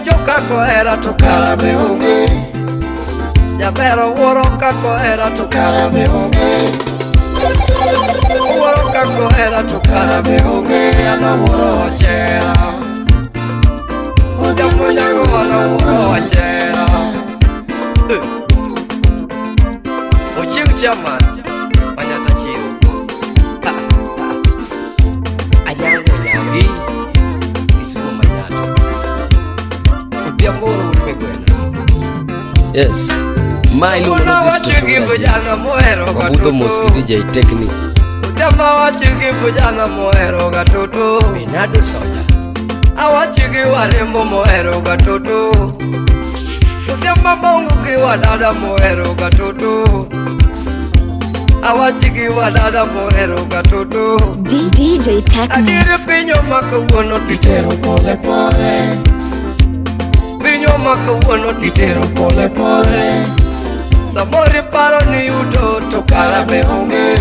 Jaricho kaka ohera to kara be onge. Jaber owuoro kaka ohera to kara be onge. Owuoro kaka ohera to kara be onge. An awuoro wachera. Odhiambo nyago an awuoro wachera. Eh. Ochieng chairman Manyata chiro. Ah, ah. Anyango nyangi. Kisumo Manyata. Odhiambo wuod Migwena. Yes. Ma iluongo ni Wuono This wacho gi Tutu vijana mohero Wabudho mos gi DJ Technic. Jama wacho gi vijana mohero gatoto. Bernardo Soja. Awacho gi warembo mohero gatoto. Jama bongo gi wadada mohero gatoto. Awacho gi wadada mohero gatoto. DJ Adier Technics. pinywa ma kawuono Itero pole pole, pinywa ma kawuono itero pole pole, Samoro iparo ni yuto to kara be onge.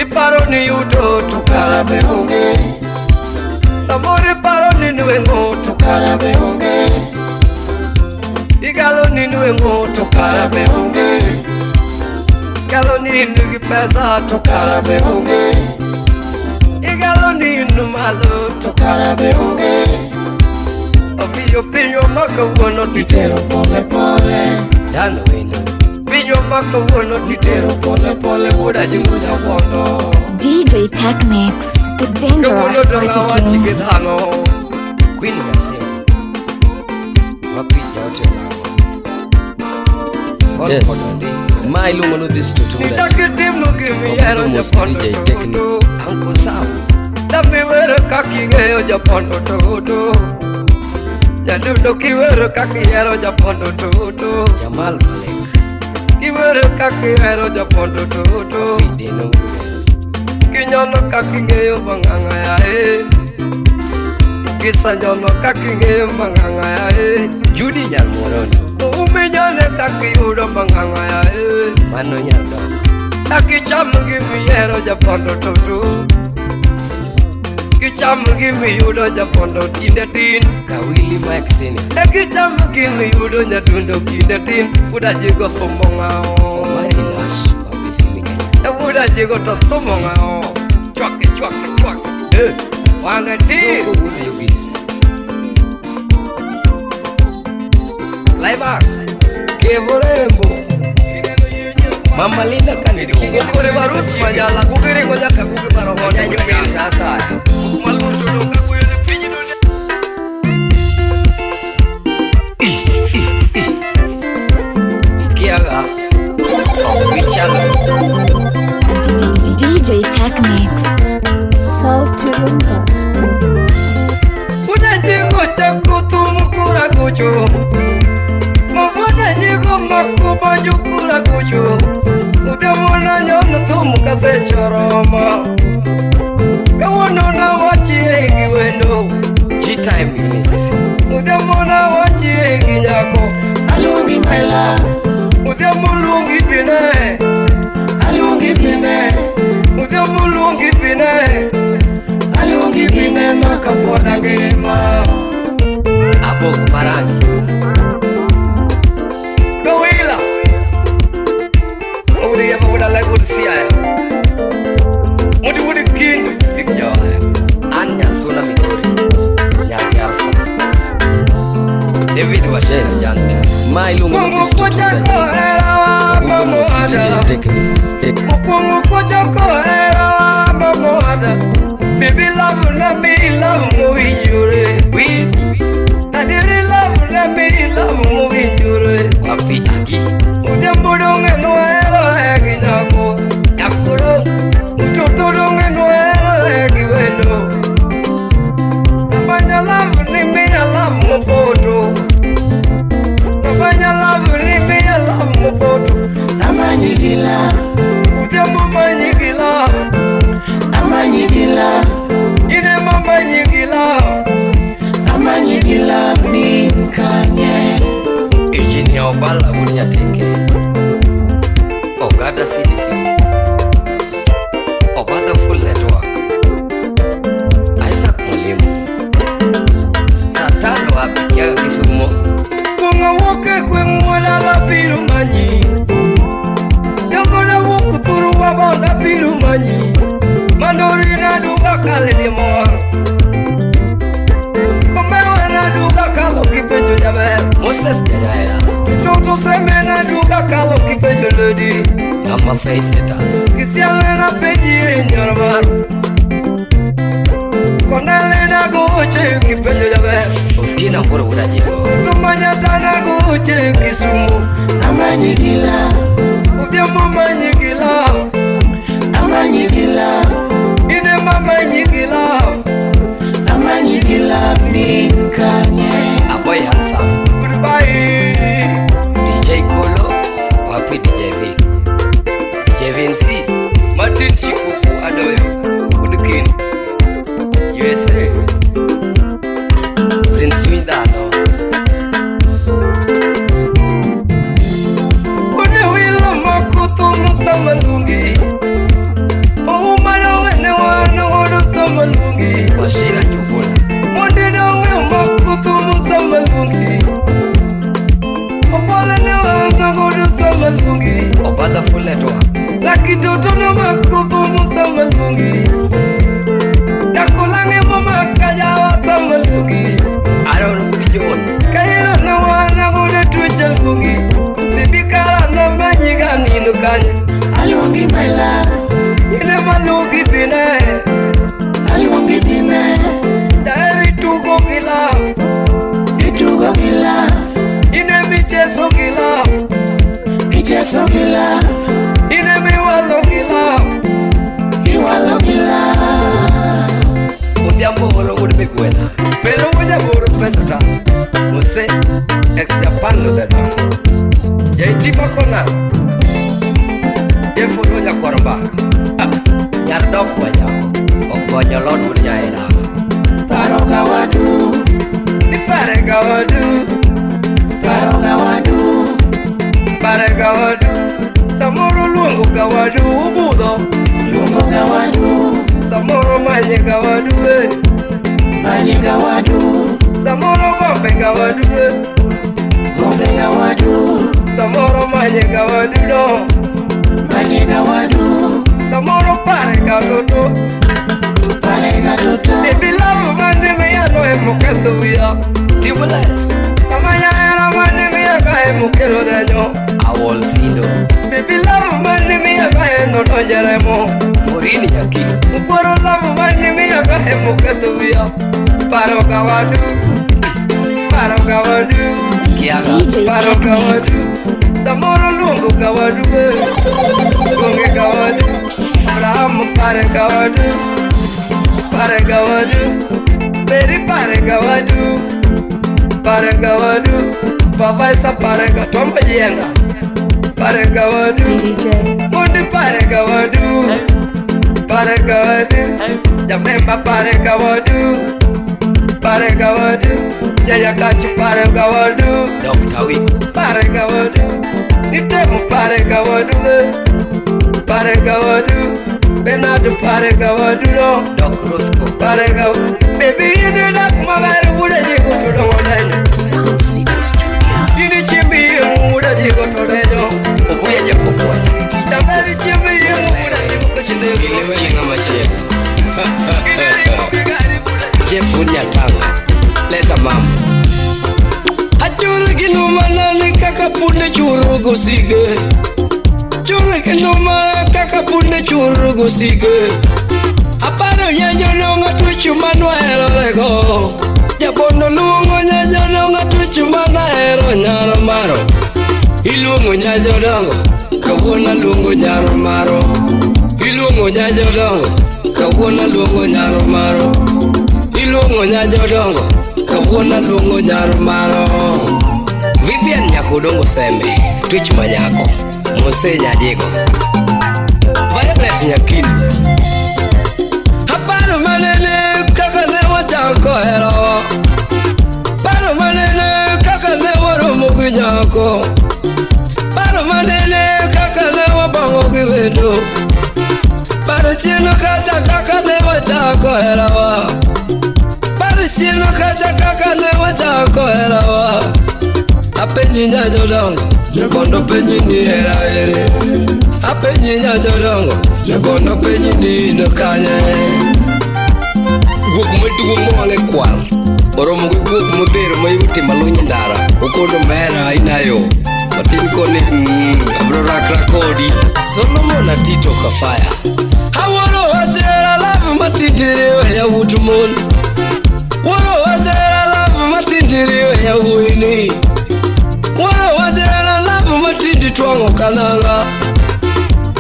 Iparo ni yuto to kara be onge. Samoro iparo ni nweng'o to kara be onge, igalo ni nweng'o to kara be onge. Igalo ni in gi pesa to kara be onge. Igalo ni in malo to kara be onge, omiyo pinywa ma kawuono itero pole pole, Dano wendo. pinywa ma kawuono itero pole pole, wuod Ajingo Nyawondo. DJ Technics. The Kawuono Dangerous dong' Party awach gi King. dhano. Queen Nyasim. Wapi jaote lawa. Yes. Ma iluongo ni This Tutu Nitakitimo gimihero Wabudho mos gi japondo DJ Technic. toto. Uncle Sam. Damiwero kaka ing'eyo japondo toto. Nyadundo kiwero kaka ihero japondo toto. Jamal Malek. Kiwero kaka ihero japondo toto. Deno Wude. Kinyono kaka ing'eyo mang'ang'a yae. Kisanyono kaka ing'eyo mang'ang'a yae. Judy Nyalmoroni. Uminyone kaka iyudo mang'ang'a yae. Mano Nyardok. Akicham gimihero japondo toto. Kicham gimiyudo japondo kinde tin. Kawili Mike Senior. Ekicham gimiyudo nyadundo kinde tin. Udajigo thumo ng'ao. Omari Nash. Wabisimi Kenya. Udajigo to thumo ng'ao. Chwake chwake chwake. Eh, wang'e tir. Soko wuod Yugis. Climax. Kevorembo. Mama Linda Kaniduga. Kore barus manyala kukiringo nyaka kuki barogonya Nyanyo piny sasa. Maluto donga kuyudo piny duto. Ikiaga. Ok gichalo. DJ Technics. Sauti Rumba. Unanjigo chakuthum kura kucho. Mabona makuba jukura kucho. Udemona nyono thum kasechoromo. Kawuono nawachie gi wendo. G-Time Units. Udemona wachie gi nyako. aluongi my love, Odhiambo luongi bine. aluongi bine, Odhiambo luongi bine. aluongi bine makapod angima. Abok Marangi. Gowila. Udi yama wuda like wuda siaya. Mudi wudi kindu. Big joy. An Nyasuna Migori. Nyargi Alpha. David Washington Yes. Janta. Ma iluongo ni Mungu This Tutu kuchako hera Wabudho mos gi DJ mamoada. Technics. Mukungu kuchako hera mamoada. Bibi love na mi love mowinjore. Wi. Adiri love na mi love mowinjore. Wapi Agi. Odhiambo donge nohero e gi nyako. Nyakoro. Mtoto donge nohero e gi wendo. Nafanya love ni miya love mopoto. Nafanya love ni miya love mopoto. Amanyi gi love, Odhiambo manyi gi love. amanyi gi love, Ine mamanyi gi love. amanyi gi love ni kanye. Engineer Obala wuod Nyatike. Ogada CDC. Obadha Full Network. Isaac Mwalimu. Sir Kuongo wuok e gweng' wuodala biro manyi. Jomona wuok thurwa bonda biro manyi. Mandori na duga kale ni mor. Komewa na duga kalo kipenjo jaber. Moses Janaera. Toto seme na duga kalo kipenjo lodi. Mama Face Status. Kisiale na peji e nyoro mar. Konele na goche kipenjo jaber. Otina Huru Urajigo. Tumanyata na goche Kisumu. Amanyi gi love, Odhiambo manyi gi love. amanyi gi love, Ine mamanyi gi love. amanyi gi love ni kanye. Aboy Handsome. Goodbye. DJ Kolo. Wapi DJ V. DJ Vinci. Martin Chikuku Adoyo. Udukin. USA. Prince Windano. Une wilo makutu musamalungi. Oumano wene wano odu samalungi. Washira Njuguna. Monde donge makutu musamalungi. Opole ne wano odu samalungi. Obadha Full Network. Lakitoto ne makutu musamalungi. Takulange mama samalungi. Aaron Wood John. Kairo na wana gode tuchalungi. Bibi kala na manyiga nino kanye. Aluongi my love, Ine malugi bine. aluongi bine, Daeri tugo gi love. itugo gi love, Ine michezo gi love. icheso gi love, Ine miwalo gi love. iwalo gi love. Odhiambo Oro Wuod Migwena. Pero moja boro pesa ta. Mose ex Japan no bedongo. Jaiti bakona. Jefo no nyakwar mbaka. Nyar dok wanyako. Ogonyo lot wuod Nyaera. Paro ga wadu, Ni pare ga wadu. paro ga wadu, Pare ga wadu. Samoro luongo ga wadu ubudho. luongo ga wadu, Samoro manye ga wadu e. manye ga wadu, Samoro gombe ga wadu e. gombe ga wadu, Samoro manye ga wadu no. manye ga wadu, Samoro pare ga toto. pare ga toto, Baby love mane miya no emoketho wiya. Tibuless. Amanya era mane miya ka emokelo denyo. Awol Sindo. Baby love mane miya ka eno donjeremo. Morini Nyakido. Mukwaro love mane miya ka emoketho wiya. Paro ga wadu. Paro ga wadu. Tiaga. DJ Paro ga Technics. wadu. Samoro luongo ga wadu. Luonge ga wadu. Abraham pare ga wadu. Pare ga wadu. Mary pare ga wadu. Pare ga wadu. Baba isa pare ga tombe jienga. Pare ga wadu. DJ Mundi pare ga wadu. Pare ga wadu. Jamemba pare ga wadu. Pare ga wadu. Yaya kachu pare ga wadu. Dr. Wiko. Pare ga wadu. Nitemu pare ga wadu. Pare ga wadu. Bernardo pare ga wadu no. Doc Roscoe. Pare ga Baby you do that mama wuda jigo to do denyo. Sound City Studio. Dini chimbi wuda jigo to denyo. Obuya Jakobwana. Jabari chimbi wuda jigo to denyo. Ilewe ng'ama chielo. Jeff Nyatanga. Leta mama. Achur gi numa kaka punde churo gosige. Chur gi numa kaka punde churo gosige. Aparo nyanyo nonga tuchu manwaherorego. Jabondo luongo nyanyo nonga tuchu manahero nyaro maro. Iluongo nyanyo dongo, kawuono aluongo nyaro maro. Iluongo nyanyo dongo, kawuono aluongo nyaro maro. Iluongo nyanyo dongo, kawuono aluongo nyaro maro. Vivian Nyakodongo Seme. Twitch Manyako. Mose Nyajigo. Violet Nyakindu. Aparo manene kaka ne wachako hero. Paro manene kaka ne waromo gi nyako. Paro manene kaka ne wabang'o gi wendo. Paro chien kacha kaka ne wachako herawa. Paro chien kacha kaka ne wachako herawa. Apenji nya jodongo, jobondo penji ni hera ere. Apenji nya jodongo, jobondo penji ni in kanye. Guok maduong' ma wang'e kwar oromo gi guok modhero ma yuti maluny ndara okondo mera inayo matin koni abro rakra kodi. Solomon Atito Kafaya. Awuoro wachera love matindiri we yawuot mon. Wuoro wachera love matindiri we yawuoyini. Wuoro wachera love matindi twang'o kananga.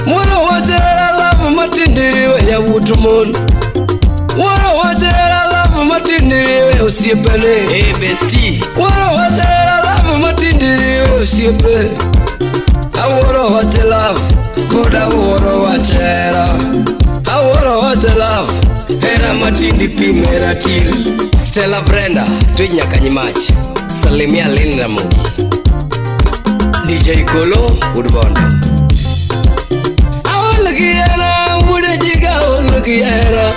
Wuoro wachera love matindiri we yawuot mon. Wuoro wachera love matindiri we osiepene. Hey bestie. Wuoro wachera love matindiri we osiepe. Awuoro wach love, pod awuoro wach hera. Awuoro wach love, hera matindi pim hera til. Stella Brenda, Twij nyaka Nyimach. Salimia Lynn Ramogi. DJ Kolo, Woodbondo. Aol gi hera, wuod jiga aol gi hera.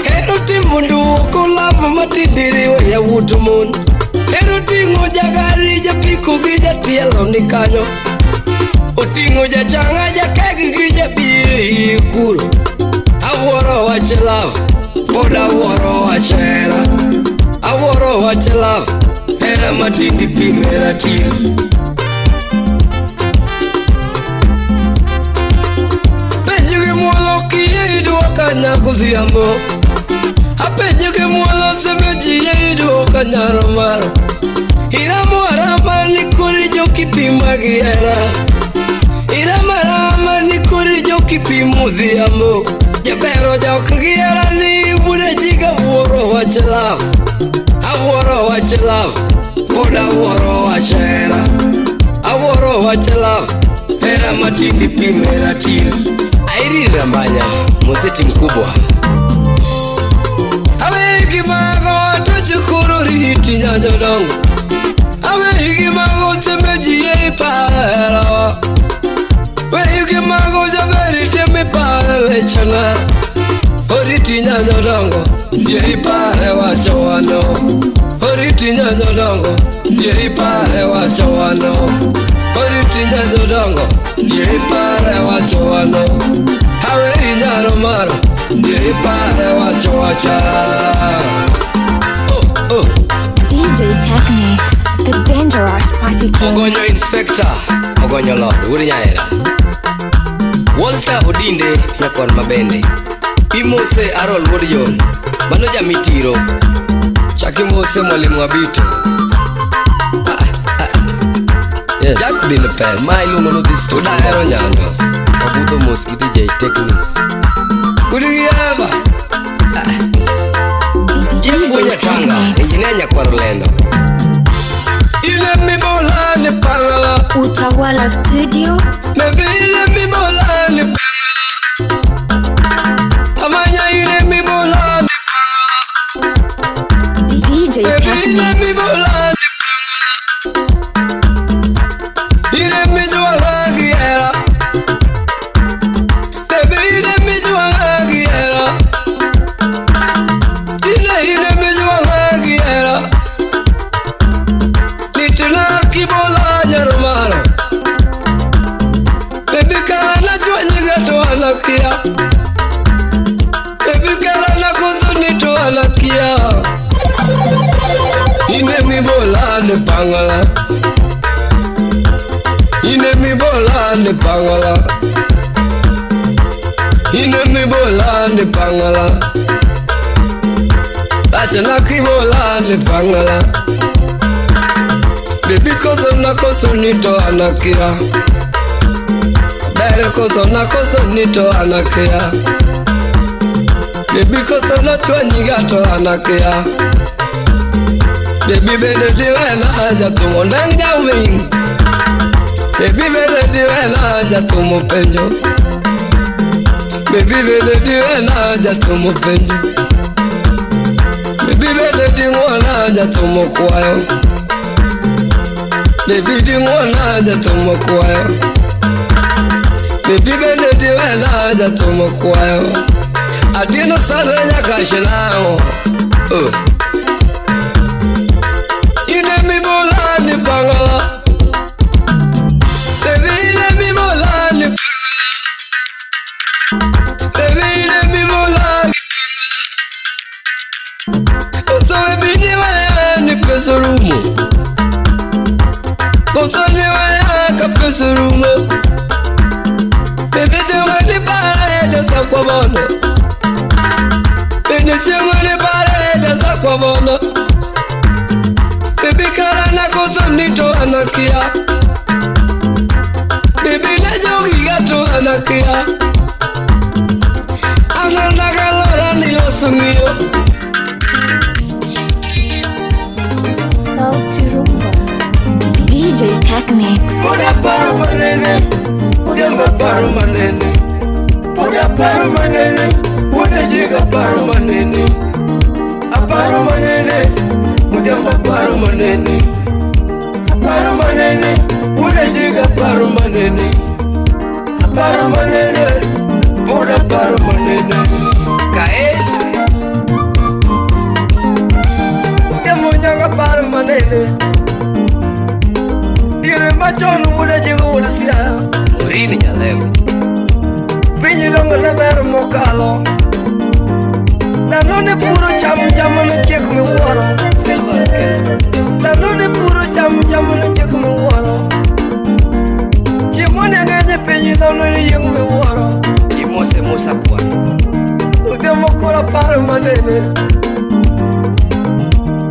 Hero timo nduoko love matindi riwo yawuot mon. Hero ting'o jagari, japiko gi jatielo ni kanyo. Oting'o jachanga, jakeg gi jabiye kuro. Awuoro wach love, pod awuoro wach hera. Awuoro wach love, hera matindi pim hera til. Penj gi muolo kiyie idwoka nyagodhiambo. Apenj gi muolo semeji yie idwoka nyaro maro. Iramo arama ni kori jokipima gi hera. Iramo arama ni kori jokipimo dhiambo. Jabero jok gi hera ni wuode jiga wuoro wach love. Awuoro wach love, pod awuoro wach hera. Awuoro wach love, hera matindi pim hera til. Irene Rambanya, moseti mkubwa. Awegi mago to riti nya jodongo. Awegi mago temeji e paro. Wegi mago jaberi temi pare wechana. Oriti nya jodongo, ye pare wacho wano. Oriti nya jodongo, ye pare wacho wano. Oriti nya jodongo, ye pare wacho wano. Awe inyaro maro, ye pare wacho wacha. Oh, oh. DJ Technics, the dangerous party king. Ogonyo Inspector, Ogonyo Lord, Wuod Nyaera. Walter Odinde, nyakwar Mabende. Imose Arol Wuod John, mano jamitiro. Chaki Mose mwalimu Abito. Yes. Jack bin pesa. Ma iluongo ni this studio. Udahero nyando. Wabudho mos gi DJ Technics. Udigieva. DJ Wuod Nyatanga, Technics. engineer nyakwar Lendo. Ile mibola ni pangala. Utawala Studio. Maybe ile mibola ni pangala. Amanya ile mibola ni DJ Baby ile Technics. mibola ni pangala. Ile mijwala giera. Baby ile mijwala giera. Ile ile mijwala giera. Litna kibola nyarmaro. Baby kana chwanyiga to anakia. Baby kana kuzuni to anakia. Ine mibola ne pangala. Ine mibola ne pangala. Ine mibola ne pangala. Achana kibola ne pangala. Baby kozo na kozo nito anakia. Bere kozo na kozo nito anakia. Baby kozo na chwanyiga to anakia. Baby bende diwena jatumo ndang jawing. Baby bende diwena jatumo penjo. Baby bende diwena jatumo penjo. Baby bende ding'wona jatumo kwayo. Baby ding'wona jatumo kwayo. Baby bende diwena jatumo kwayo. Atieno sana nyaka shinang'o. Oh. Ine mibola ni pangala. orumo. Kotho ne weya ka pesa orumo. Bende tieng'o ni para e jasakwa bono. Bende tieng'o ni para e jasakwa bono. Bibi kara na kotho ni to anakia. Bibi na jogi gato anakia. Ananagalora ni loso ng'iyo. Sauti Rumba. DJ Technics. Pod aparo manene, odhiambo aparo manene. Pod aparo manene, wuod Ajiga aparo manene. Aparo manene, odhiambo aparo manene. Aparo manene, wuod Ajiga aparo manene. Aparo manene, pod aparo manene. Kae Odhiambo nyaka aparo manene. Diere machon wuod Ajiga wuod Siaya. Morini Nyalego. Piny dongo ne ber mokalo. Dhano ne puro cham, cham ne chiek miwuoro. Silvers Kendo. Dhano ne puro cham, cham ne chiek miwuoro. Chiemo ne ng'eny e piny, dhano ne yieng' miwuoro. Imose Musa Kwan. Odhiambo koro aparo manene.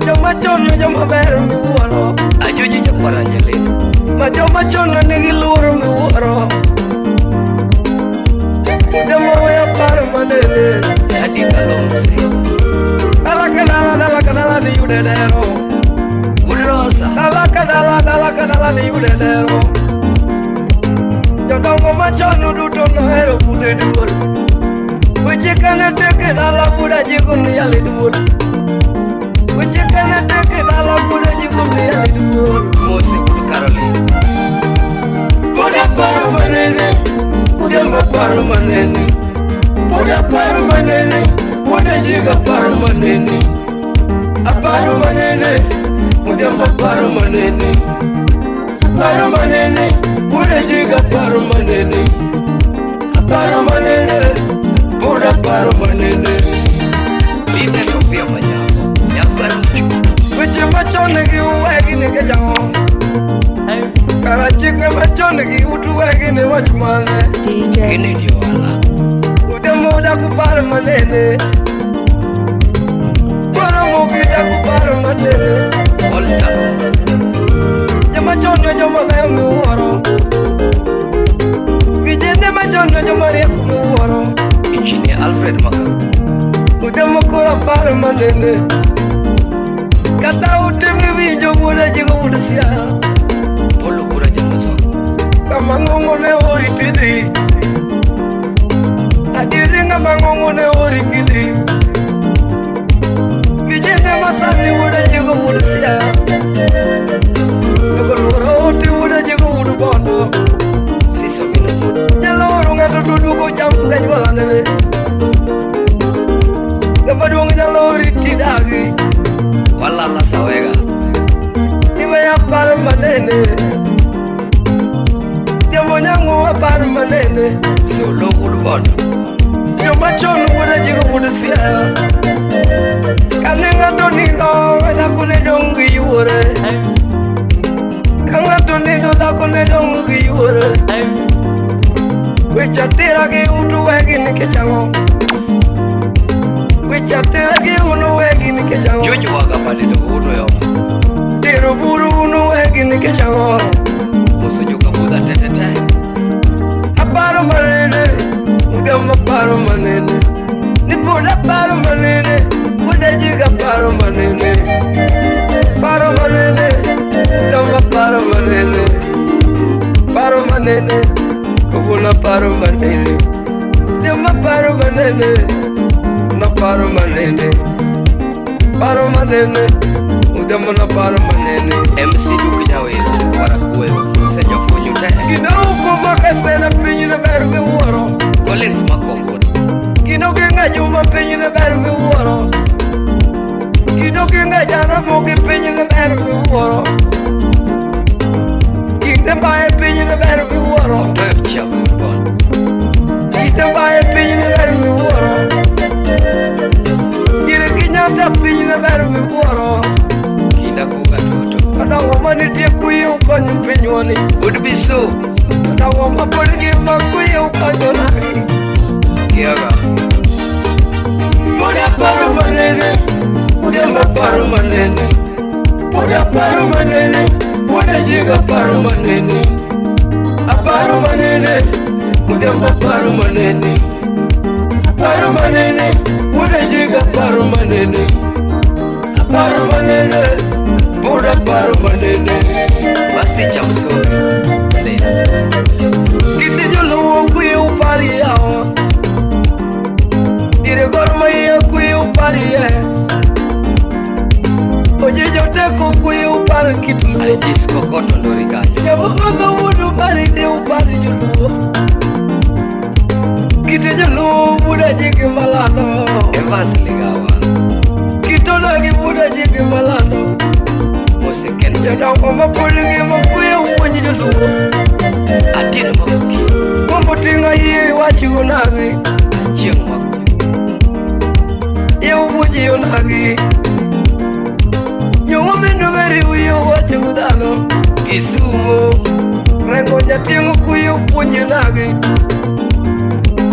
Joma chon ne joma ber miwuoro. Ajuji Nyakwar Angelina. Ma joma chon ne nigi luoro miwuoro. Odhiambo we aparo manene. Adi Kalomse. Dala ka dala, dala ka dala ni yude dero. Wuod Rosa. Dala ka dala, dala ka dala ni yude dero. Jodongo machon duto nohero budho e duol. Weche kane tek e dala wuod Ajigo ni yalo e duol. Weche kane tek e dala wuod Ajigo ni yalo e duol. Mose wuod Caroline. Pod aparo manene, odhiambo aparo manene. Pod aparo manene, wuod Ajigo aparo manene. Aparo manene, odhiambo aparo manene. Aparo manene, wuod Ajigo aparo manene. Aparo manene, pod aparo manene. Linden Opiyo Manyambo. Nyakwar Uchu. Weche machon gi uwegi nikech ang'o? Kara chike machon gi utu wegi ni wach mane? DJ Kennedy Ohala. Odhiambo dak uparo manene. Koro mogi dak uparo manene. Walter. Joma chon ne joma beyo miwuoro. Vijende machon ne joma riek miwuoro. Engineer Alfred Makau. Odhiambo koro aparo manene. Kata ute miwinjo wuod Ajigo wuod Siaya. Paul Okura Jamasok. Kama ng'ong'o ne ori tidhi. Adieri ng'ama ng'ong'o ne ori kidhi. Vijende masani wuod Ajigo wuod Siaya. Jogo luoro oti wuod Ajigo wuod Bondo. Siso Mino Wuod. Nyalo oro ng'ato to duogo cham ganyuolane be. Ng'ama duong' nyalo ori tidagi. Walala Sawega. Iweya aparo manene. Dhiambo nyang'o aparo manene. Solo wuod Bondo. Joma chon wuod Ajigo wuod Siaya. Kane ng'ato nindo, dhako ne dong' gi yuore. Ka ng'ato nindo, dhako ne dong' gi yuore. Weche atera gi utu wegi nikech ang'o? Weche atera gi unu wegi nikech ang'o? George Waga Badido wuod Oyoma. Tero buru unu wegi nikech ang'o? Muso joka Budha tetete. Aparo manene, odhiambo aparo manene. Ni pod aparo manene, wuod Ajigo aparo manene. Paro manene, odhiambo aparo manene. Paro manene, kawuono aparo manene. Odhiambo aparo manene, naparo manene. Paro manene, odhiambo naparo manene. MC Duke Nyawira. Warakuoyo. Usejofuonyo te. Gino makasena piny ne ber miwuoro. Collins Makwang'uono. Gino ginga juma piny ne ber miwuoro. Gino ginga jaramogi piny ne ber miwuoro. Kinde baye piny ne ber miwuoro. Otoyo Chiago wuod Bondo. Kinde baye piny ne ber miwuoro. Gire Kenyatta piny ne ber miwuoro. Kinda Kuga to pinywani. Would be so. Jodongo mapod ngima kwiyo ukanyo nagi. Kiaga. Pod aparo manene, odhiambo aparo manene. Pod aparo manene, wuod Ajigo aparo manene. Aparo manene, odhiambo aparo manene. Aparo manene, wuod Ajigo aparo manene. Aparo manene, pod aparo manene. Basi cha msuri. Kiti joluo kwiyo upari yawa. Dire Gor Mahia kwiyo uparie. Ojijo teko kwiyo upar kit luo. Ajis kokoto ndori kanyo. Jamumadho wuod upari ne upari joluo. Kite joluo wuod Ajigi malando. Evans Ligawa. Kitona gi wuod Ajigi malando. Mose Ken. Jodongo mapod ngima kwiyo upuonj joluo. Atieno Makuti. Gombo ting'o yie iwach onagi. Achieng' Makuti. Yie upuonj onagi. Jong'o bende beri wiye owacho gi dhano. Kisumo. Rengo jatieng'o kuyo puonj nagi.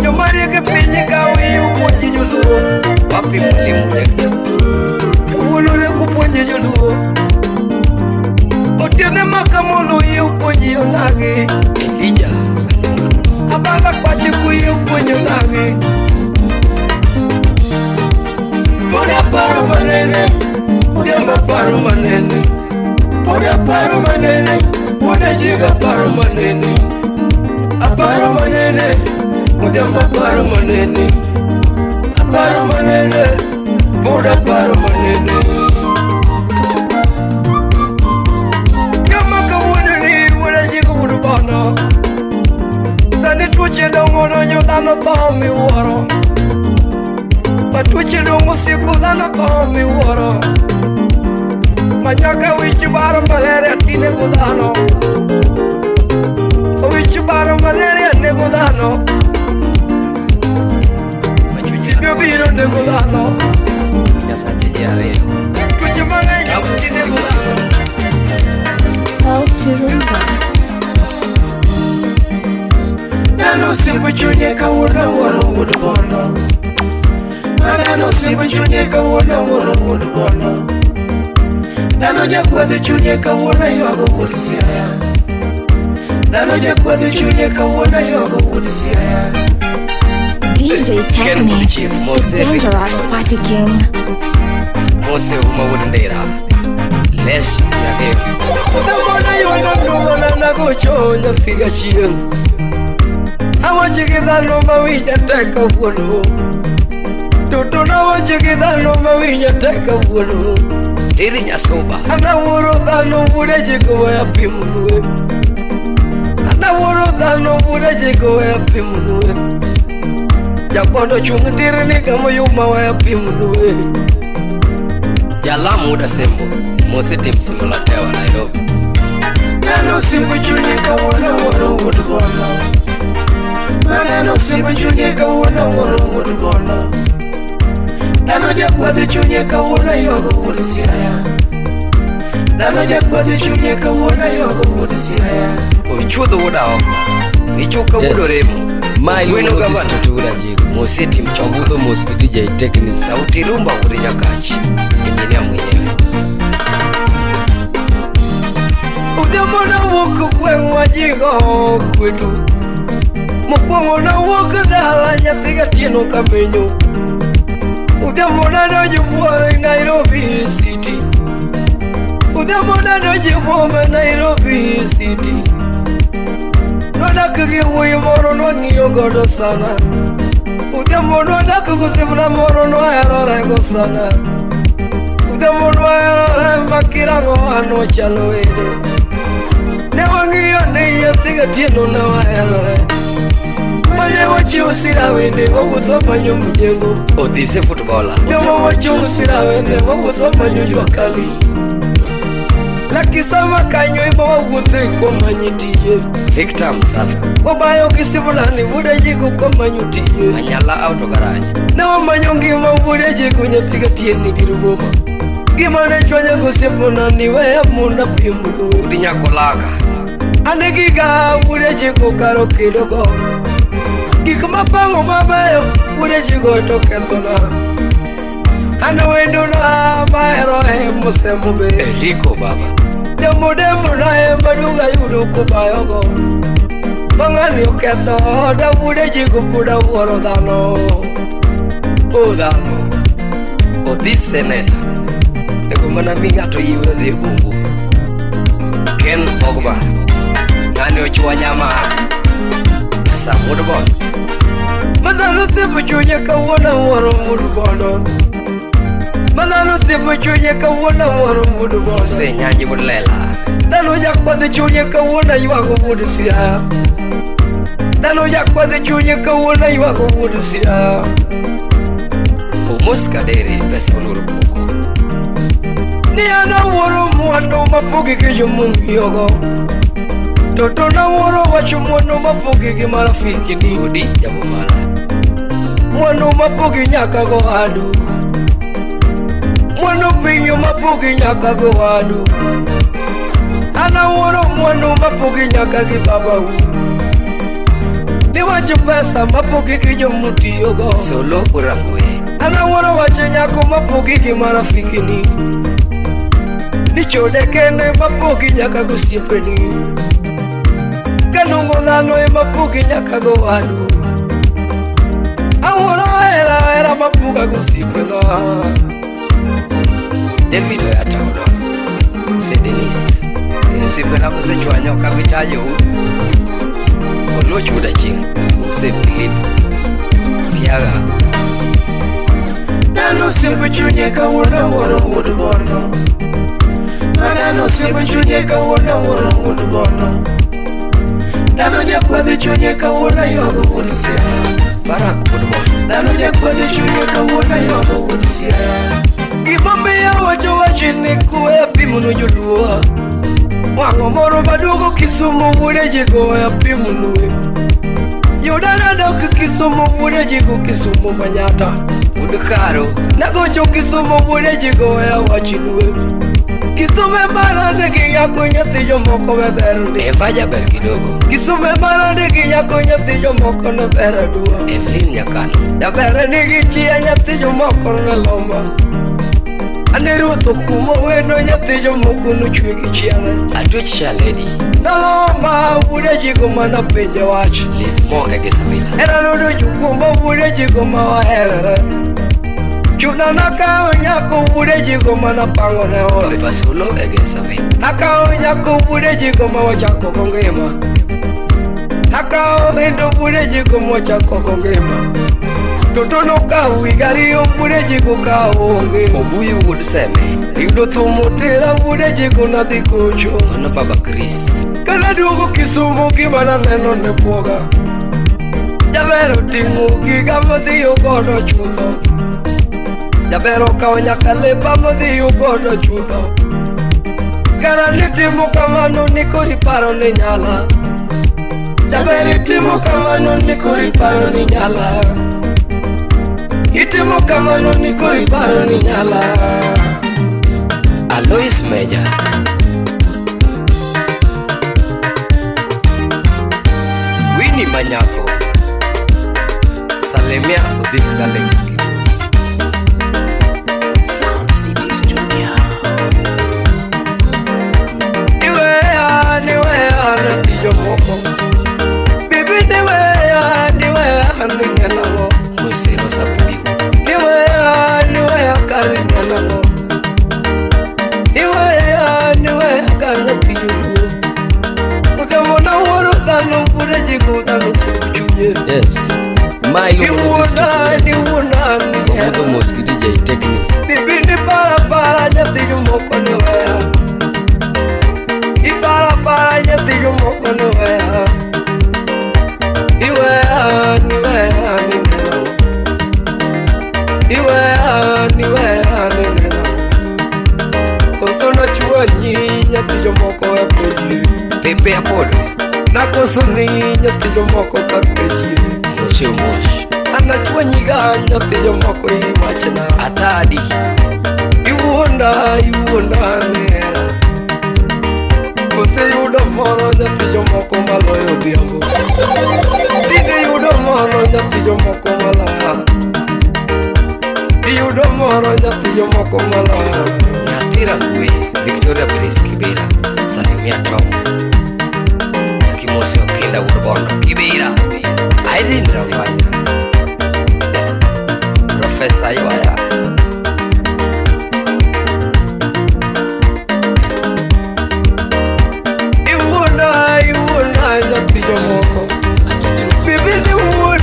Joma riek e piny ka wiye opuonj joluo. Wapi mwalimu Jack. Wuon riek opuonj joluo. Otieno makamolo wiye opuonj onagi. Elijah. Abanga kwache kuyo opuonj onagi. Pod aparo manene, odhiambo aparo manene. Pod aparo manene, wuod Ajigo aparo manene. Aparo manene, odhiambo aparo manene. Aparo manene, pod aparo manene. Kama kawuono ni wuod Ajigo wuod Bondo. Sani tuoche dongo donjo dhano tho miwuoro. Ma tuoche dongo siko dhano tho miwuoro. Ma nyaka wich baro malaria tinego dhano. Wich baro malaria nego dhano. Tibio biro nego dhano. Nyasache ji ariyo. Tuoche mang'eny tinego dhano. Sauti Rumba. Dhano osimbo chunye kawuono awuoro wuod Bondo. Dhano osimbo chunye kawuono awuoro wuod Bondo. Dhano jakwadh chunye kawuono aywago wuod Siaya. Dhano jakwadh chunye kawuono aywago wuod Siaya. DJ Ken Technics, Chief, the Mose dangerous Victor. party king. Mose Uma wuod Ndera. Les Nyageo. Odhiambo nayudo ndugona nagocho nyathi gachieng'. Awacho gi dhano ma winja tek kawuono. Toto nawacho gi dhano ma winja tek kawuono. Tiri Nyasuba. An awuoro dhano wuod Ajigo weya pimnue. An awuoro dhano wuod Ajigo weya pimnue. Jabondo chung' tir ni kama yuma weya pimnue. Jalam wuod Asembo. Mose Tim Simbola Tewa Nairobi. Dhano osimbo chunye kawuono awuoro wuod Bondo. Dhano osimbo chunye kawuono awuoro wuod Bondo. Dhano jakwadh chunye kawuono aywago wuod Siaya. Dhano jakwadh chunye kawuono aywago wuod Siaya. Ochuodho wuod Aoko. Michuka wuod Oremo. Ma Gweno iluongo gavana. gi Toto wuod Ajigo. Mose Tim Choka. Wabudho mos gi DJ Technics. Sauti Rumba wuod Nyakach. Injinia mwenyewe. Odhiambo nawuok gweng' Wajigo kwetu. Mokwongo nawuok dala nyathi gatieno kamenyo. Odhiambo nadonjo buore Nairobi City. Odhiambo nadonjo boma Nairobi City. Nwadak gi wuoyi moro nwang'iyo godo sana. Odhiambo nwadak gosiepna moro nwaherorego sana. Odhiambo nwaherore makirango an wachalo wende. Ne wang'iyo ni nyathi gatieno ne waherore. Mane wachiwo sira wende wawuotho wamanyo mjengo. Odhise footballer. Joma wachiwo sira wende wawuotho wamanyo jua kali. Lakisama kanyo ema wawuothe kwamanyo tije. Victor Msafi. Wabayo kisibulani wuod Ajigo kwamanyo tije. Manyala Auto Garage. Ne wamanyo ngima wuod Ajigo nyathi gatieno gi boma. Gima ne chwanya gosiepona ni weya mondo apiem luwe. Udi Nyakolaka. Ane giga wuode jigo karo kedogo. Gik mapango mabeyo wuode jigo to kethona. An wendona mahero e mosembo be. Eriko baba. Demo demo na ema duga yudo kubayogo. Mang'ani oketho oda wuode jigo pod awuoro dhano. O dhano. Odhi seneta. Ego mana mi ng'ato yiwe dhi e bungu. Ken Pogba. Ng'ani ochwa nyama. Pesa wuod bondo. Madhano siepo chunye kawuono awuoro wuod bondo. Madhano siepo chunye kawuono awuoro wuod bondo. Ose nyanji wuod lela. Dhano jakwadh chunye kawuono aywago wuod Siaya. Dhano jakwadh chunye kawuono aywago wuod Siaya. Omos Kadere pesa oluoro koko. Ni an awuoro mwandu mapogi gi jomong'iyogo. Toto nawuoro wacho mwandu mapogi gi marafiki ni. Odi jabomala. Mwandu mapogi nyaka go adu. Mwandu pinyo mapogi nyaka go adu. An awuoro mwandu mapogi nyaka gi babau. Niwacho pesa mapogi gi jomotiyogo. Solo Urangwe. An awuoro wacho nyako mapogi gi marafiki ni. Ni chode kende mapogi nyaka gosiepeni. Kanungo dhano ema pogi nyaka go wadu. Awuoro hera hera mapoga gosiepena. David Oyata Odon. Ose Denis. Osiepena mosechwanyo ok abi tajou. Oluoch wuod Achieng'. Ose Philip. Kiaga. Dhano osiepo chunye kawuono awuoro wuod bondo. Dhano osiepo chunye kawuono awuoro wuod bondo. Dhano jakwadh chunye kawuono aywago wuod Siaya. Barak wuod bondo. Dhano jakwadh chunye kawuono aywago wuod Siaya. Gimomiyo awacho wach ni kwe apimonu joluo. Wang'o moro maduogo Kisumu wuode jigo apimonu. Yudana dok Kisumu wuode jigo Kisumu Manyata. Wuod Karo. Nagocho Kisumu wuode jigo awachnue. Kisumu marande gi nyako nyathi jomoko we ber ndi. Eva jaber kidogo. Kisumu marande gi nyako nyathi jomoko ne ber aduwa. Evelyn Nyakano. Jaber nigi chia nyathi jomoko ne lomba. Ane ruoth okumo wendo nyathi jomoko nochwe gi chiane. Atwech Shaledi. Nalomba wuode jigo mana penje wach. Lismo Egesabila. Hera nodocho kuoma wuode jigo ma waherore. Chuna nakawo nyako wuode jigo mana pango ne ode. Papa Solo Egesabila. Akawo nyako wuode jigo ma wachako go ngima. Akawo wendo wuode jigo ma wachako go ngima. Toto nokawo higa ariyo wuode jigo ka onge. Obuyu wuod Seme. Yudo thum otera wuode jigo nadhi gocho. Mano Baba Chris. Kanaduogo Kisumu gima naneno ne bwoga. Jaber oting'o giga modhiyo godo chutho. Jaber okawo nyaka lepa modhiyo godo chutho. Kara nitimo kamano ni koro iparo ni nyala. Jaber itimo kamano ni koro iparo ni nyala. Itimo kamano ni koro iparo ni nyala. Alois Meja. Winnie Manyako. Salemia Odhis Alex. Sound City Studio. Niweya, niweya nyathi jomoko. Bibi niweya, niweya ning'enang'o. Mose Rosa Pubiu. Niweya, niweya kar ing'enang'o. Niweya, niweya kar nyathi joluo. Utamona wuoro dhano wuode jigo dhano osiepo chunye. Yes. Ma iluongo ni Odhis Iwuona, Tutu. niwuona Wawuotho ng'ihera. mos gi DJ Technics. Bibi ni parapara nyathi jomoko ne weya. Iparapara nyathi jomoko ne weya. Iweya, niweya nineno. Iweya, niweya nineno. Koso nachwanyi nyathi jomoko e keji. Pepe Apodo. Nakoso ni nyathi jomoko ka keji. Moshe Omosh. Anachwanyiga nyathi jomoko iwachna. Athadi. Iwuonda, iwuonda nera. Koseyudo moro nyathi jomoko maloyo odhiambo. Tinde yudo moro nyathi jomoko maloyo. Iyudo moro nyathi jomoko maloyo. Nyathi Ragwe, Victoria Grace Kibera, Salimia Tom. Kimosi Okinda wuod Bondo, Kibera. Irene Rawanya. Professor Ywaya. Iwuona, iwuona nyathi jomoko. Bibi ni wuon.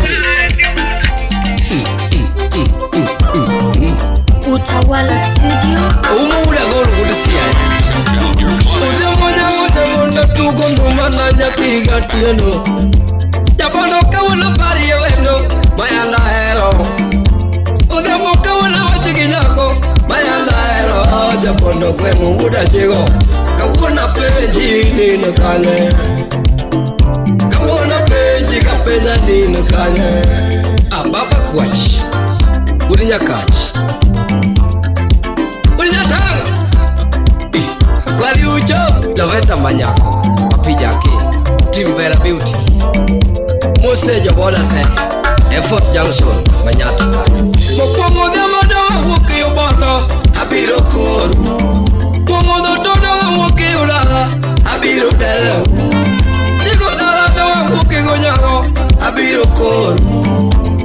Utawala Studio. Oumo wuod Agoro wuod Siaya. Odhiambo nyango jamondo tugo nduma na nyathi gatieno. Jabondo kawuono parie wendo mayanda hero. Odhiambo kawuono wach gi nyako mayanda hero. Jabondo gweng' wuod Ajigo kawuono apenji nino kanye. Kawuono apenji kapenja nino kanye. Ababa Kwach, wuod Nyakach. Wuod Nyatanga. Akwari ucho, Laveta Manyako, Apijaki, Tim Vera Beauty, Mose Joboda te, Effort Junction, Manyata kanyo. Mokwongo odhiambo dong' awuok e obondo abiro koru. Kuom odho to dong' awuok e odala abiro delau. Dhigo dala dong' awuok e gonyango abiro koru.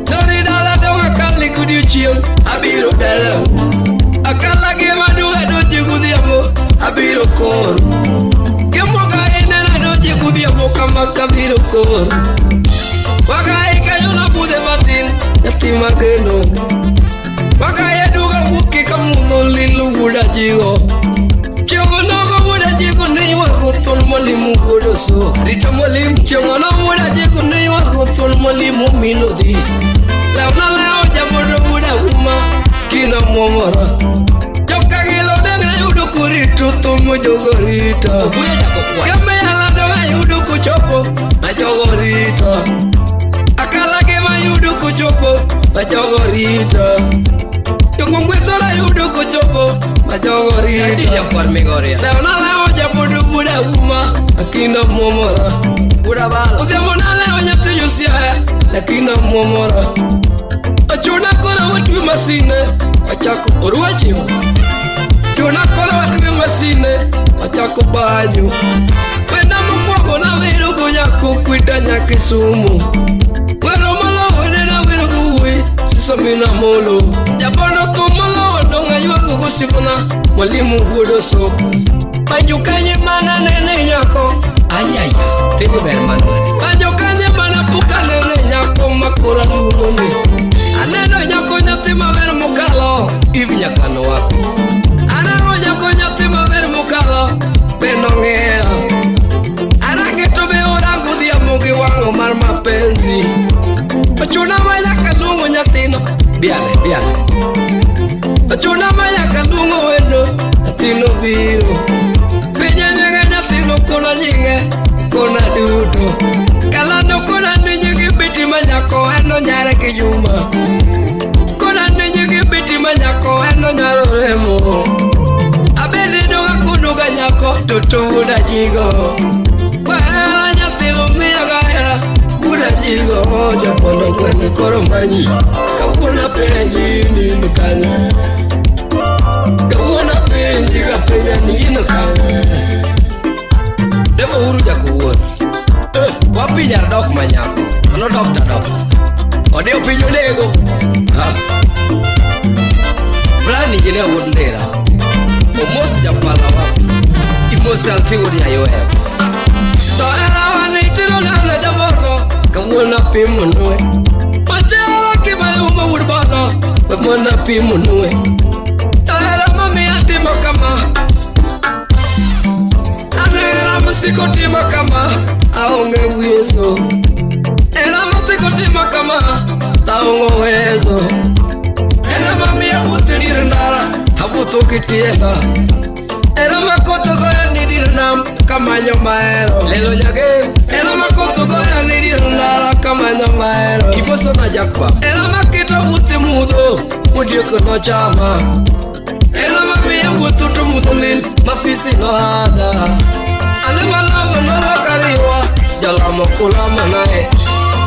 Dori dala dong' akali godiochieng' abiro delau. Akala gi maduga dochi godhiambo abiro koru. Gimoga inena dochi godhiambo kama kabiro koru. Wakae kanyo nabudhe matin nyathi mageno. Wakae duga wuok kamudho lilo wuod Ajigo. Chieng' nogo wuod Ajigo ne ywago thuol mwalimu wuod Oso. Rita mwalimu, Chieng' no wuod Ajigo ne ywago thuol mwalimu mino dhis. Lewna lewo jabondo wuod Auma kina muomora. Jokagilo dang' nayudo korito thumo jogo rito. Obuya jako kwayo. Kame alando ayudo kochopo ma jogo rito. Akala gima ayudo kochopo ma jogo rito. Jongongweso ayudo kochopo ma jogo Adi rito. jakwar Migoria. Lewna lewo jabondo wuod Auma akina muomora. Wuod Abala. Odhiambo nalewo nyathi Josiaya lakini amuomora. Ochuna koro watwe masine wachako orwachiwo. Chuna koro watwe masine wachako banyo. Wenda mokwongo nawero go nyako kwita nyakisumu. Wero molowo ne nawero go wuoyi siso mina molo. Jabondo thum molowo dong' aywago gosiepna mwalimu wuod Oso. Banjo kanye mana nene nyako. Ayaya, thini ber manade. Banjo kanye mana pok anene nyako makoro aluongoni. Aneno nyako nyathi maber mokalo. Eve Nyakano wapi? Aneno nyako nyathi maber mokalo. Be nong'iyo. Arange to be orango odhiambo gi wang'o mar mapenzi. Ochuna ma nyaka luongo nyathino. Biane, biane. Ochuna ma nyaka luongo wendo. Nyathino biro. Penja nyinge nyathino kona nyinge kona duto. Kalando kona ni nyinge Betty ma nyako en onyare gi Juma. Kona ni nyinge Betty ma nyako en onyaro remo. Abende doga kono ga nyako toto wuod Ajigo. Wahera nyathino miya gahera wuod Ajigo. Japondo gweng' koro manyi. Kawuono apenji ni in kanye. Kawuono apenji kapenja ni in kanye. Demo Uhuru jakowuon. Wapi nyar dok manyako? Mano dokta dokta. Odewo piny onego. Ha. Brian Injinia wuod Ndera. Omos japala wapi? Imosi Alfi wuod Nyayoya. To hera wan itero nana jabondo kawuono apimo nue. Machero kimayuma wuod Bondo we mondo apimo nue. To hera mamiya timo kama. Aneno masiko timo kama aonge uwezo. Hera masiko timo kama taonge uwezo. Hera mamiya wuotho dier ndara awuotho gi tienda. Hera makoth goya ni dier nam kamanyo mahero. Lelo nyage. Hera makoth goya ni dier ndara kamanyo mahero. Imoso na Jack Farm. Hera maketo wuoth e mudho ondiek nochama. Hera mamiyo wuotho to mudho lil mafisi nohadha. Ane malowo Jalamo kulama nae.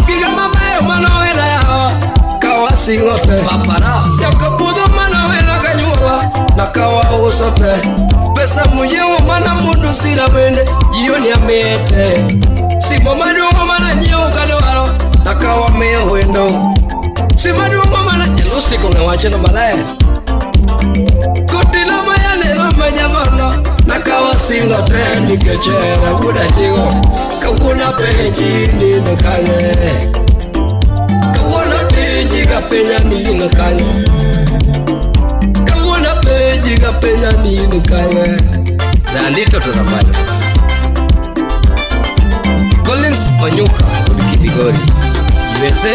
Giga mabeyo manowena yawa kawasingo te. Papara Jakapudho manowena kanyuola na kawauso te. Pesa munyiewo mana mundu sira bende jioni amiete. Simo maduong' mana nyiewo kadwaro na kawamiyo wendo. Simo maduong' mana jalustiko ne wachno maler. Kotilo mayaneno manyamono na kawasingo te nikech hera wuod Ajigo. Kawuono apenji ni in kanye. Kawuono apenji gapenja ni in kanye. Kawuono apenji gapenja ni in kanye. Nandito to ramano. Collins Onyuka kod Kibigori USA.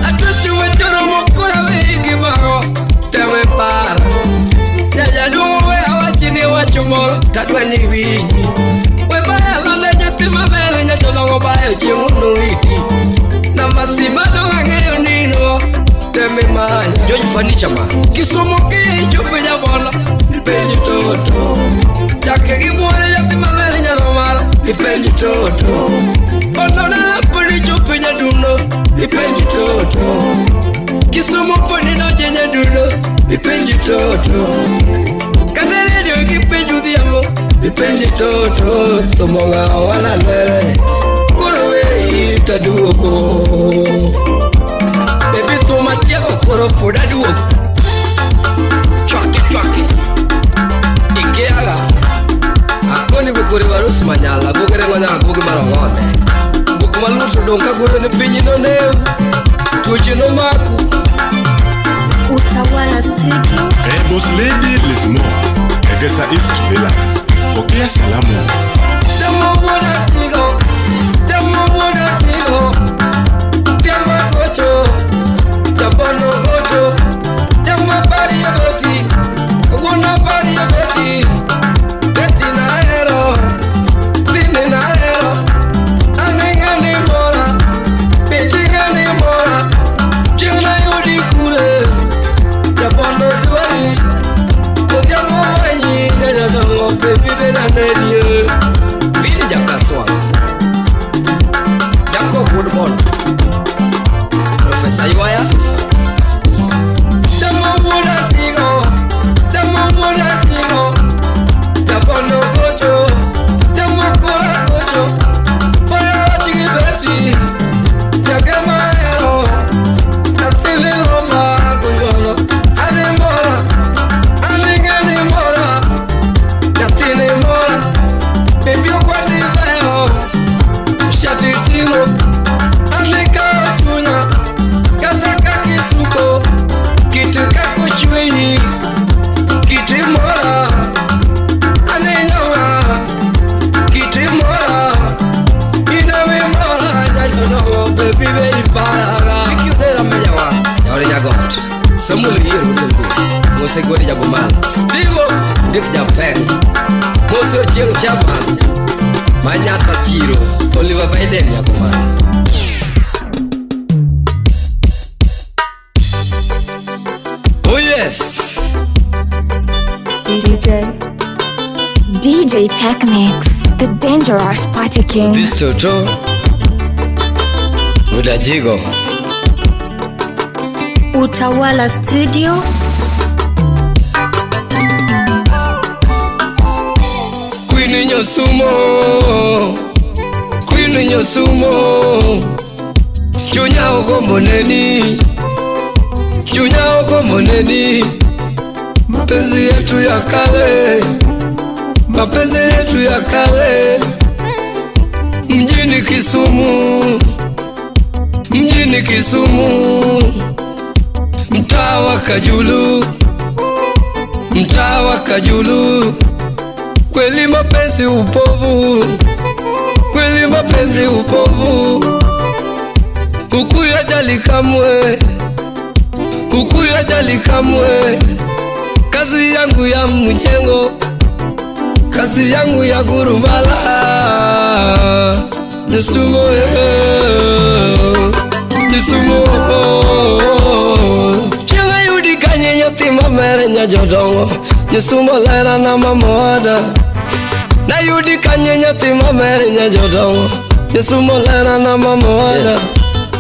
Atuchu wechoro mokora wigi mago teme paro. Jajaduong' we awachni wach moro tadwa ni winji. We baya lande nyathi maber nyajolongo bayo chieng' nowiti. Namba sima dong' ang'eyo nino teme manyo. George Furniture Man. Kisumu kichopo jabono ipenj toto. Chake gi buore nyathi maber nyalo maro ipenj toto. Bondo dala poni chopo nyadundo ipenj toto. Kisumu poni donje nyadundo ipenj toto. Kata redio kipenj odhiambo ipenj toto. Thumo ng'awa lalere koro weyi taduogo. Baby thum achieko koro pod aduogo. Chwake chwake. Ikiaga. Akoni bukuri warus manyala gugere ngonya gugi marong'one. Guk maluto dong' kagolo ne piny nonew. Tuoche nomaku. Utawala Studio. Boss Lady Lismo, Egesa East Villa. Pokea salamu. Temo wuod Ajigo, temo wuod Ajigo. Temo gocho, jabono gocho. Temo pari e beti, kawuono pari e beti. Beti nahero, tini nahero. Ane ng'ani mora, beti ng'ani mora. Chieng' nayudi kure, jabono dwari. Odhiambo manyi nyanyodongo baby benanedie. Vini Jakaswang. Jacob Woodbond. Professor Ywaya. Temo wuod Ajigo, temo wuod Ajigo. Jabono gocho, temo kora gocho. Boya wach gi beti, jagema ahero. Nyathini loma gonjono, ane mora, ane ng'ani mora. Nyathini mora, baby okwani beyo. Shati ting'o, ane kawo chunya. Kata kakisuko, kit kakochweyi, kiti mora. Ane nyonga, kiti mora. Inawe mora, jajonongo baby be iparaga. Ikiudera menyawa. Yaore Nyagot. Samuel Yier Wuod Mose Gwedi Jabomala. Steve Dick Japeng. Mose Ochieng Chairman. Manyata Chiro. Oliver Biden Jabomala. Oh yes. DJ Technics, the dangerous party king. This Toto Wuod Ajigo. Utawala Studio. Queen Nyosumo, Queen Nyosumo. Chunya ogombo neni, chunya ogombo neni. Mapenzi yetu ya kale, mapenzi yetu ya kale. Mjini Kisumu, mjini Kisumu. Mtaa wa Kajulu, mtaa wa Kajulu. Kweli mapenzi upovu, kweli mapenzi upovu. Hukuyajali kamwe, hukuyajali kamwe. Kazi yangu ya mjengo, kazi yangu ya gurumala. Nisumo, nisumo. Chieng' ayudi kanye nyathi maber nyajodongo. Nisumo lera na mamoda. Nayudi kanye nyathi maber nyajodongo. Nyisumo lera na mama wada. Yes.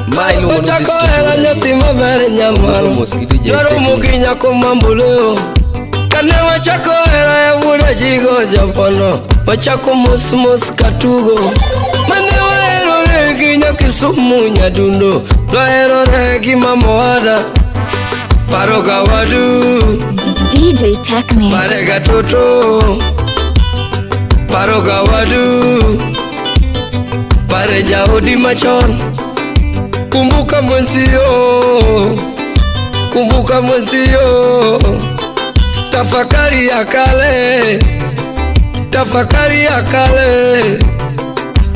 Ma iluongo ni Ochako this hera nyathi maber nyamalo. Mos gi DJ Dwaro Technics. gi nyako mambuleo. Kane wachako hera e wuda jigo japono. Wachako mos mos katugo. Mane waherore gi nyakisumu nyadundo. Twaherore gi mama wada. Paro ga wadu. DJ Technics. Parega toto. Paro ga wadu. Pare jaodi machon. Kumbuka mwenzio. Kumbuka mwenzio. Tafakari ya kale. Tafakari ya kale.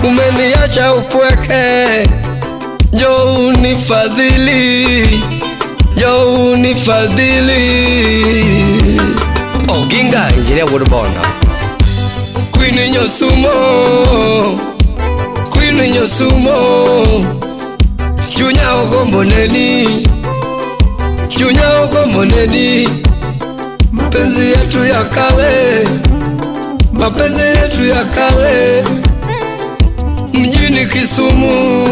Umeniacha upweke. Njoo unifadhili. Njoo unifadhili. Oginga Engineer Wuod Bondo. Queen Nyosumo, Queen Nyosumo, chunya ogombo neni, chunya ogombo neni, mapenzi yetu ya kale, mapenzi yetu ya kale, mjini Kisumu,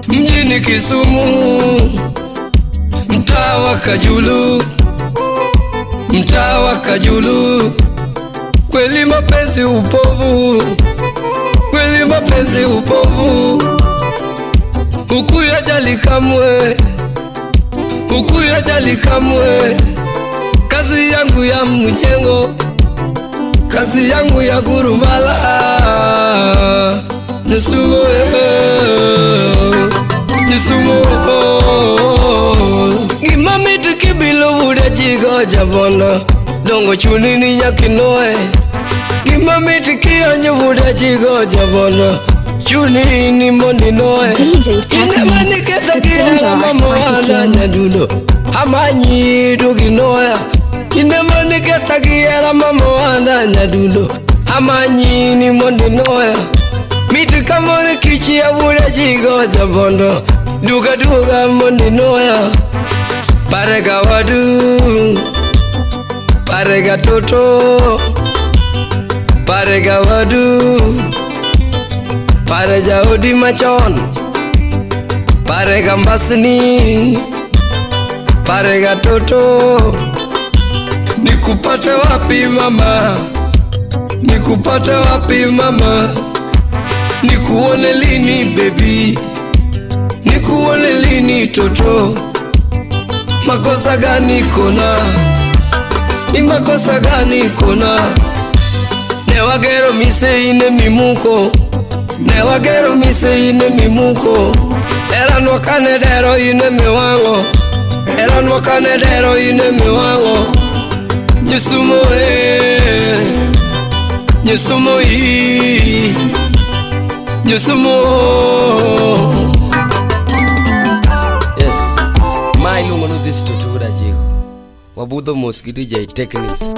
mjini Kisumu, mtaa wa Kajulu, mtaa wa Kajulu. Kweli mapenzi upovu, kweli mapenzi upovu, hukuyajali kamwe, hukuyajali kamwe. Kazi yangu ya mjengo, kazi yangu ya gurumala, Nisumo, nisumo. Gima mit kibilo wuda jigo jabondo, dongo chuni ni nyakinoe. Gima mit kionyo wuda jigo jabondo, chuni ni mondinoe. DJ Ine mane Technics, ketho the gi hera dangerous mama party wanda king. nyadundo, amanyi to ginoya. Kinde mane ketho gi hera mama wanda nyadundo, amanyi ni mondinoya. Mit kamoro kich ya wuda jigo jabondo, duga duga mondinoya. Parega wadu, parega toto, parega wadu, pare jaodi machon, parega mbasni, parega toto. Nikupate wapi mama, nikupate wapi mama, nikuone lini baby, nikuone lini toto. Makosa gani kona, ni makosa gani kona? Ne wagero mise ine mimuko, ne wagero mise ine mimuko. Eranwa kane dero ine miwango, eranwa kane dero ine miwango. Nyisumo e, nyisumo i, nyisumo. Yes. Ma iluongo ni this Toto wuod Ajigo. Wabudho mos gi DJ Technics.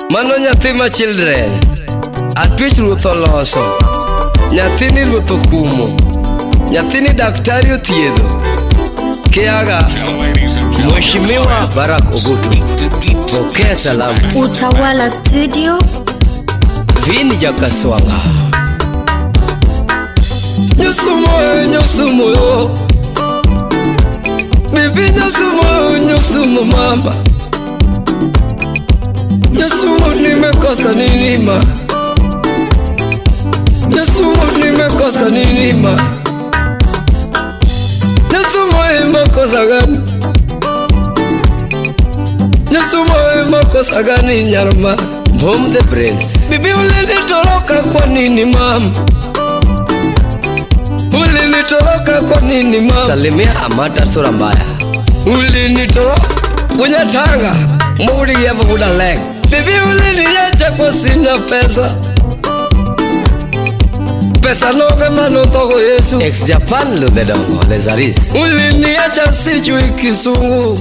Mano nyathi ma children, atwech ruoth oloso. Nyathini ruoth okumo. Nyathini daktari othiedho. Kiaga, Mheshimiwa Barack Ogutu. Pokea salamu. Utawala Studio. Vini Jakaswanga. Nyosumo e, nyosumo yo. Bibi nyosumo, nyosumo mama. Nyosumo nimekosa nini ma? Nyosumo nimekosa nini ma? Nyosumo e makosa gani? Nyosumo e makosa gani nyarma? Mom the Prince. Bibi ulinitoroka kwa nini mama? Ulinitoroka kwa nini mama? Salimia Amata sura mbaya. Ulinitoroka kunyatanga muri hapo kuna leg. Bibi uliniacha kwa sina pesa. Pesa noge mano togo Yesu. Ex Japan Ludhedongo Lezaris. Uliniacha sijui Kisungu.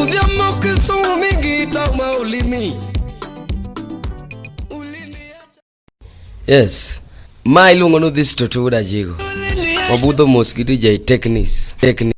Udhiamo Kisungu mingi itauma ulimi. Uliniacha. Yes. Ma iluongo ni this Toto wuod Ajigo. Wabudho mos gi DJ Technics. Technics.